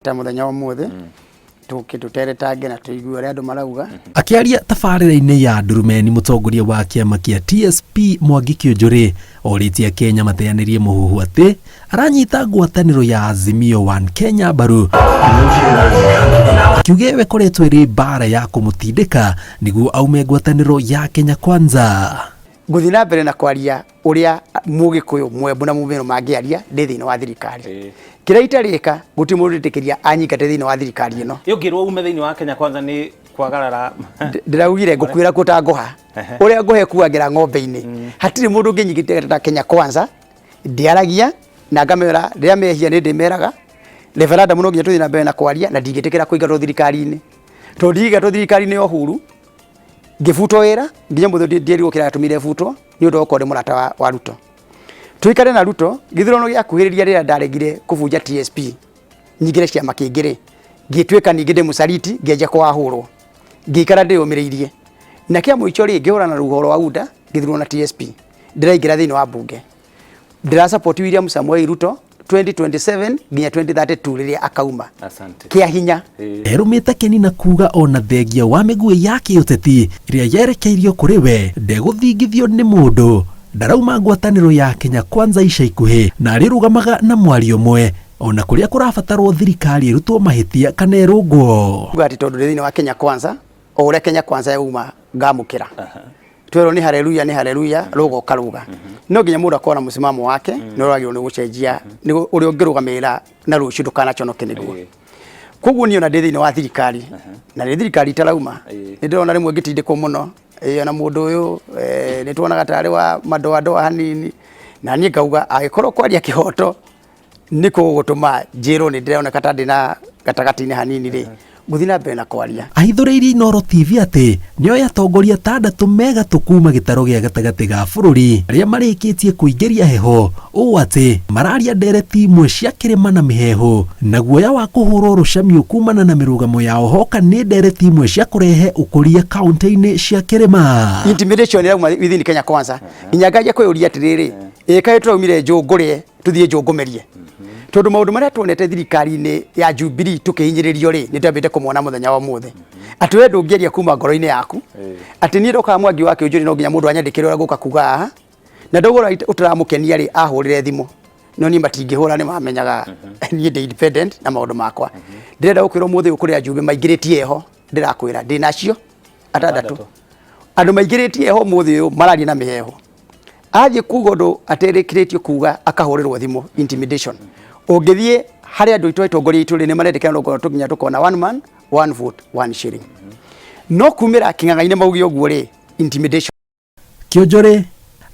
Ta mũthenya wa ũmũthĩ tũke tũteretange na tũigue ũrĩa andũ marauga. Akĩaria tabarĩra-inĩ ya Ndurumeni mũtongoria wa kĩama kĩa TSP Mwangi Kĩũnjũrĩ orĩtie Akenya mateanĩrie mũhuhu atĩ aranyita ngwatanĩro ya Azimio One Kenya mbaru akiuga ĩyo ĩkoretwo ĩrĩ mbara ya kũmũtindĩka nĩguo aume ngwatanĩro ya Kenya Kwanza. Ngũthiĩ na mbere na kwaria ũrĩa Mũgĩkũyũ, Mwembu na Mũmĩrũ mangĩaria ndĩ thĩinĩ wa thirikari. Kĩrĩa itarĩka, gũtirĩ mũndũ ũrĩtĩkĩria anyingate thĩinĩ wa thirikari ĩno. Ĩ ũngĩrwo ume thĩinĩ wa Kenya Kwanza nĩ kwagarara? Ndĩraugire ngũkuĩra kuo ta ngũha. Ũrĩa ngũha ĩkuagĩra ng'ombe-inĩ. Hatirĩ mũndũ ũngĩnyingata ta Kenya Kwanza. Ndiaragia na ngamera rĩrĩa mehia nĩ ndĩmeraga. Referendum no nginya tũthiĩ na mbere na kwaria na ndingĩtĩkĩra kũingatwo thirikari-inĩ. Tondũ ndingĩingatwo thirikari-inĩ ya Uhuru, ngĩbutwo wĩra nginya mũthĩ ndierirwo kĩrĩa gĩatũmire butwo nĩ ũndũ wa gũkorwo ndĩ mũrata wa Ruto. Tũikare na Ruto, gĩthurano gĩakuhĩrĩria rĩrĩa ndaregire kũbunja TSP nyingĩre ciama kĩngĩ rĩ, ngĩtuĩka ningĩ ndĩ mũcariti ngĩanjia kũhahũrwo. Ngĩikara ndĩyũmĩrĩirie. Na kĩa mũico rĩ, ngĩhũrana na rũhuho rwa UDA ngĩthurwo na TSP. Ndĩraingĩra thĩinĩ wa mbunge. Ndĩra support William Samoei Ruto 2027 nginya 2032 rĩrĩa akauma. Asante. Kĩa hinya. Erũmĩte Keni na kuuga ona thengia wa mĩguĩ ya kĩũteti ĩrĩa yerekeirio kũrĩ we ndegũthingithio nĩ mũndũ, ndarauma ngwatanĩro ya Kenya Kwanza ica ikuhĩ na arĩrũgamaga na mwario ũmwe ona kũrĩa kũrabatarwo thirikari ĩrutwo mahĩtia kana ĩrũngwo. Kuga atĩ tondũ ndĩ thĩinĩ wa Kenya Kwanza, o ũrĩa Kenya Kwanza yauma ngamũkĩra. Twerwo nĩ haleluya nĩ haleluya, rũga ũkarũga. No nginya mũndũ akorwo na mũsimamo wake nĩ ũragĩrĩirwo nĩ gũcenjia nĩ ũrĩa ũngĩrũgamĩrĩra na rũciũ ndũkanaconoke nĩguo. Koguo niĩ ona ndĩ thĩinĩ wa thirikari na nĩ thirikari itarauma, nĩ ndĩrona rĩmwe ngĩtindĩkwo mũno. Ĩĩ ona mũndũ ũyũ nĩ tuonaga tarĩ wa madoadoa hanini, na niĩ ngauga angĩkorwo kwaria kĩhoto nĩ gũgũtũma njĩrwo nĩ ndĩroneka ta ndĩna gatagatĩ-inĩ hanini rĩ, ngũthiĩ na mbere na kwaria. Ahithũrĩirie Inooro TV atĩ nĩoĩ atongoria atandatũ me gatũ kuma gĩtarũ gĩa gatagatĩ ga bũrũri arĩa marĩkĩtie kũingĩria heho ũũ atĩ mararia ndereti imwe cia kĩrĩma na mĩheehũ na guoya wa kũhũrwo rũcamiũ kumana na mĩrũgamo yao hoka nĩ ndereti imwe cia kũrehe ũkũria kaũntĩ-inĩ cia kĩrĩma. Intimidation ĩrauma within Kenya Kwanza nginya nganjia kwĩyũria atĩrĩrĩ, ĩ kaĩ tũraumire njũngũrĩe tũthiĩ njũngũmerie? Tondũ maũndũ marĩa tuonete thirikari-inĩ ya Jubilee tũkĩhinyĩrĩrio rĩ, nĩ twambĩte kũmona mũthenya wa ũmũthĩ. Atĩ we ndũngĩaria kuma ngoro-inĩ yaku atĩ niĩ ndokaga Mwangi wa Kĩũnjũri no nginya mũndũ anyandĩkĩre ũrĩa ngũka kuga haha, na ndauga ũrĩa ũtaramũkenia rĩ, ahũrĩre thimũ. No niĩ matingĩhũra, nĩ mamenyaga niĩ ndĩ independent na maũndũ makwa. Ndĩrenda gũkwĩra ũmũthĩ ũyũ kũrĩ ajumbe maingĩrĩtie heho, ndĩrakwĩra ndĩnacio atandatũ. Andũ maingĩrĩtie heho ũmũthĩ ũyũ mararia na mĩheho. Athiĩ kuga ũndũ aterĩkĩrĩtio kuga akahũrĩrwo thimũ, intimidation. Ũngĩthiĩ harĩ andũ aitũ atongoria aitũ rĩ, nĩ marendekana no ngorwo tũnginya tũkona one man one vote one shilling. No kumĩra kĩng'ang'a-inĩ mauge ũguo rĩ, intimidation. Kĩonjorĩ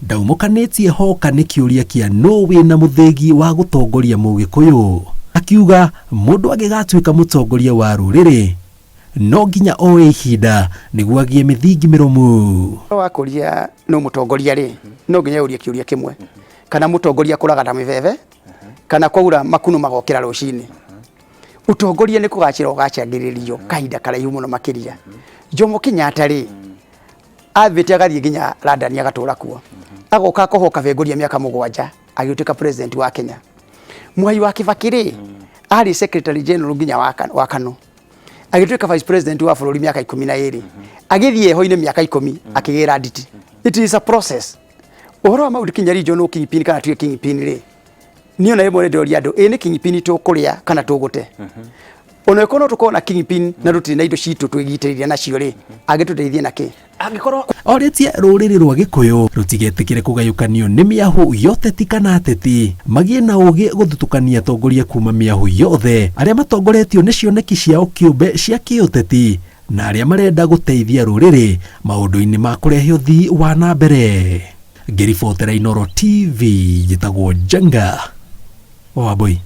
ndaumũkanĩtie hoka nĩ kĩũria kĩa nũ wĩna mũthĩgi wa gũtongoria Mũgĩkũyũ. Akiuga mũndũ angĩgatuĩka mũtongoria wa rũrĩrĩ no nginya oe ihinda nĩguo agĩe mĩthingi mĩrũmu. Wakũria nũ mũtongoria rĩ, no nginya ũrie kĩũria kĩmwe, kana mũtongoria akũraga ta mĩbebe kana kwaura makuno magokĩra rũcinĩ. Ũtongoria nĩ kũgacĩra ũgacangĩrĩrio kahinda karaihu mũno makĩria. Jomo Kenyatta rĩ, athiĩte agathiĩ nginya London agatũra kuo, agoka akohwo kabengũria mĩaka 7 agĩtuĩka president wa Kenya. Mwai wa Kibaki rĩ, arĩ secretary general nginya wa KANU, agĩtuĩka vice president wa bũrũri mĩaka 12, agĩthiĩ heho-inĩ mĩaka 10 akĩgĩra nditi. It is a process. Ũhoro wa Mount Kenya region no kingpin kana tuge kingpin rĩ, niĩ ona rĩmwe nĩndĩroria andũ, ĩ nĩ kingpin tũkũrĩa kana tũgũte? Ona ĩkorwo no tũkorwo na kingpin na tũtirĩ na indo citũ twĩgitĩrĩire nacio rĩ, angĩtũteithia na kĩ? Angĩkorwo Orĩtie rũrĩrĩ rwa Gĩkũyũ rũtigetĩkĩre kũgayũkanio nĩ mĩahũ ya ũteti kana ateti, magĩe na ũgĩ gũthutũkania atongoria kuma mĩahũ yothe arĩa matongoretio nĩ cioneki ciao kĩũmbe cia kĩũteti na arĩa marenda gũteithia rũrĩrĩ maũndũ-inĩ ma kũrehe ũthii wa na mbere. Ngĩribotera Inooro TV, njĩtagwo Njenga wa Wambũi.